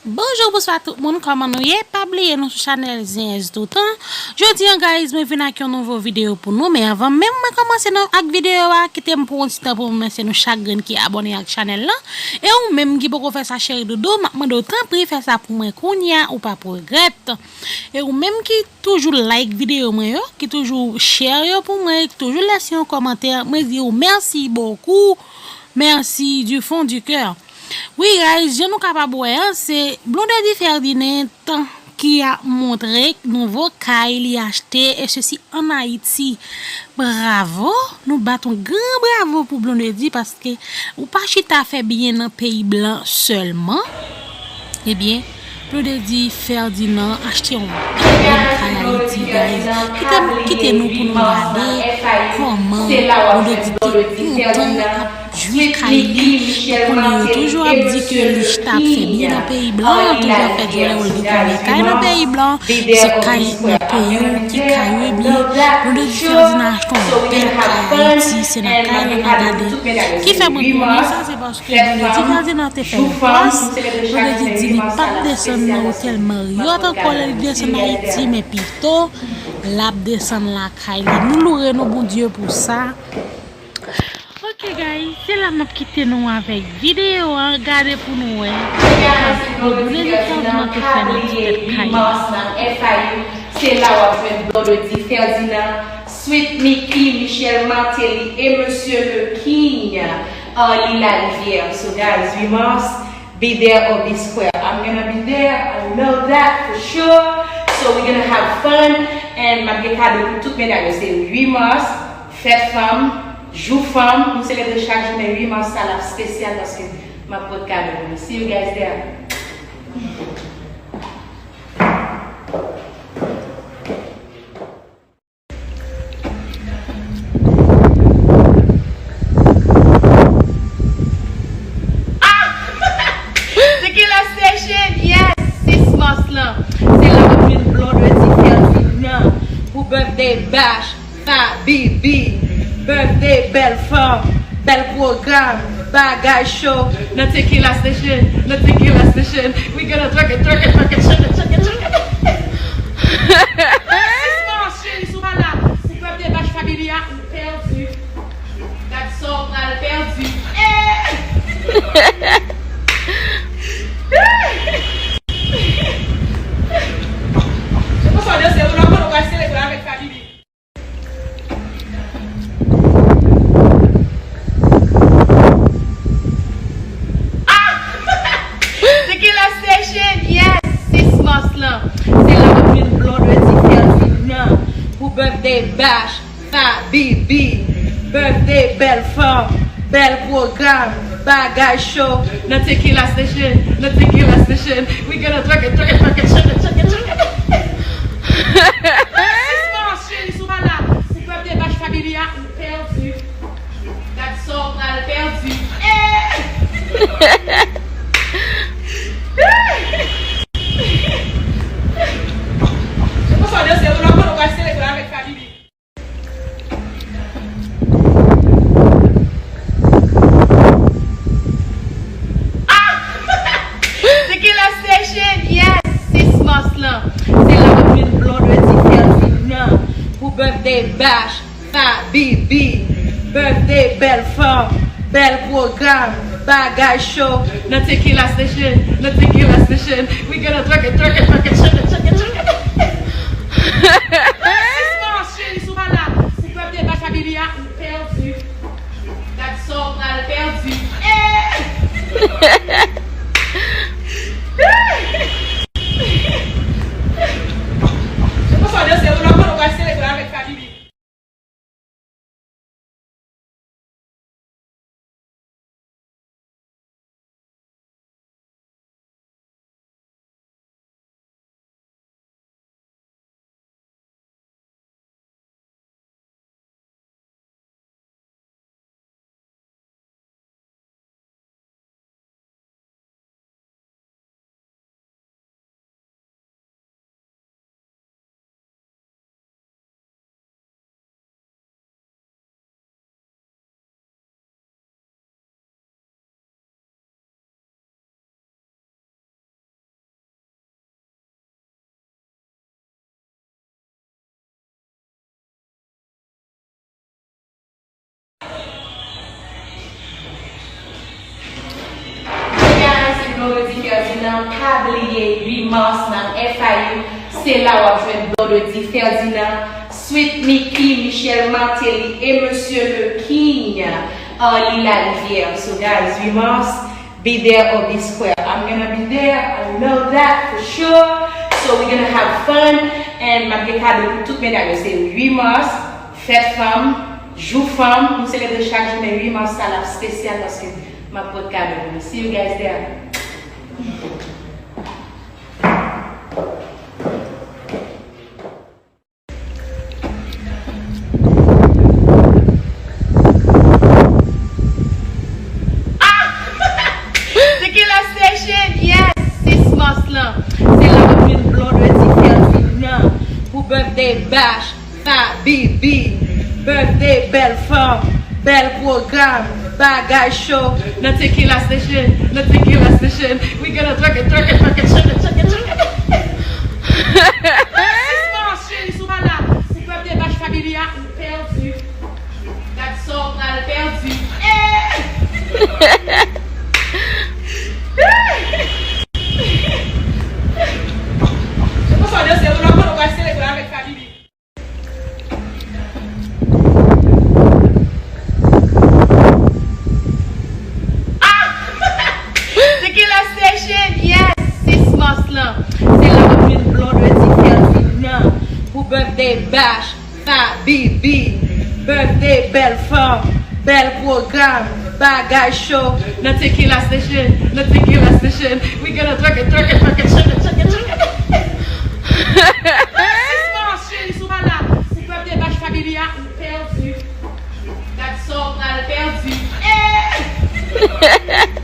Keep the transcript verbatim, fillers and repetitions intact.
Bonjou, bonswa tout moun, kòman nou ye? Pa bliye nou sou chanèl Zen S Toutan. Jodi an, guys, mwen vin ak yon nouvo videyo pou nou, men anvan menm mwen kòmanse nan, ak videyo a, kite m pran yon ti tan pou m remèsye nou chak grenn ki abòne ak chanèl lan. E ou menm ki poko fè sa, cheri doudou, m ap mande w tanpri fè sa pou mwen kounye a, ou p ap regrèt. E ou menm ki toujou like videyo mwen yo, ki toujou share yo pou mwen, ki toujou lèse yon kòmantè, mwen di w mèsi bokou, mèsi du fond du cœur. Wi, guys, jan nou kapab wè an, se Blondedy Ferdinand ki ap montre nouvo kay li achte, e sesi an Ayiti. Bravo, nou bat yon gran bravo pou Blondedy, paske ou pa chita fè byen nan peyi blan sèlman. Ebyen, Blondedy Ferdinand achte yon bèl kay Ayiti, guys. Kite, kite nou pou nou gade kòman Blondedy te kontan ap jwi kay li. Ou konnen yo toujou ap di ke li chita ap fè byen nan peyi blan, toujou ap fè djòlè wòl de konnen kay nan peyi blan, se kay nan peyi w ki kay yo byen. Blondedy Ferdinand achte yon bèl kay Ayiti, se nan kay la n a gade. Ki fè mwen konnen sa, se paske Blondedy Ferdinand te fè yon pòs, Blondedy di li p ap desann nan otèl Marriott ankò lè li desann Ayiti, men pito l ap desann lakay li. Nou loure nou Bondye pou sa. Ok, guys, se la m ap kite nou avèk videyo a. Gade pou nou wè. Blondedy Ferdinand te fè nan ti tèt kay la. Se la w ap jwenn Blondedy Ferdinand, Sweet Mickey, Michel Martelly e Mesye Le King, Arly Larivière. So, guys, huit mars, be there or be square. I'm gonna be there. I know that for sure. So we're gonna have fun. And m ap gen kado pou tout medam yo. Se huit mars, fèt fanm, jou fanm. Nou selebre chak jou, men huit mars sa l ap spesyal paske m ap pot kado pou nou. See you guys there. Tequila Station, yes, sis mars lan. Se la w ap jwenn Blondedy Ferdinand pou birthday bash, Fabibi, birthday bèl fanm, bèl pwogram, bagay cho. Nan Tequila Station, nan Tequila Station, we gonna twerk it, twerk it, twerk it, shake it, shake it, shake it. Sis mars, cheri, si w pa la pou birthday bash Fabibi a, ou pèdi. Gad sa w pral pèdi. Eh! Se konsa w danse, ou nan konnen w pral selebre avèk Fabibi. Ah! Tequila Station, yes! Sis mars lan, se la w ap jwenn Blondedy Ferdinand pou birthday bash, Fabibi, birthday bèl fanm, bèl pwogram, bagay cho. Nan Tequila Station, nan Tequila Station, we gonna twerk it, twerk it, twerk it, shake it, shake it, shake it. Sis mars, cheri, si w pa la pou birthday bash Fabibi a, ou pèdi. Gad sa w pral pèdi. Eh! Se konsa w danse, ou nan konnen w pral selebre avèk Fabibi. Ah! Tequila Station, yes! Sis mars lan, se la w ap jwenn Blondedy Ferdinand pou birthday bash, Fabibi, birthday bèl fanm, bèl pwogram, bagay cho. Nan Tequila Station, nan Tequila Station, we gonna twerk it, twerk it, twerk it, shake it, shake it, shake it. Sis mars, cheri, si w pa la pou birthday bash Fabibi a, ou pèdi. Gad sa w pral pèdi. Eh! Se konsa w danse, ou nan konnen w pral selebre avèk Fabibi. Pa bliye uit mas nan F I U, se la w ap jwenn Blondedy Ferdinand, Sweet Mickey, Michel Martelly e Monsieur le King, Arly Larivière. So guys, uit mas, be there or be square. I'm gonna be there, I know that for sure. So we're gonna have fun, and m ap gen kado pou tout medam yo. Se uit mas, fèt fanm, jou fanm, nou selebre chak jounen uit mas, sa l ap espesyal paske m ap pote kado pou nou. See you guys there. Tequila Station, yes! Sis mas lan, se la w ap jwenn Blondedy Ferdinand pou birthday bash. Fabibi, birthday, bèl fanm, bèl pwogram, bagay cho. Nan Tequila Station, nan Tequila Station, we gonna twerk it, twerk it, twerk it, shake it, shake it, shake it. Sis mas cheri, si w pa la pou birthday bash Fabibi a, ou pèdi. Gad sa w pral pèdi. Eh! Se konsa w danse, ou nan kote w pral selebre avèk Fabibi. Ah! Tequila Station, yes! Sis mas lan, se la w ap jwenn Blondedy Ferdinand pou birthday bash Fabibi. Birthday, bèl fanm, bèl pwogram, bagay cho. Nan Tequila Station, nan Tequila Station, we gonna twerk it, twerk it, twerk it, shake it, shake it, shake it. Sis mas cheri, si w pa la pou birthday bash Fabibi a, ou pèdi. Gad sa w pral pèdi. Eh!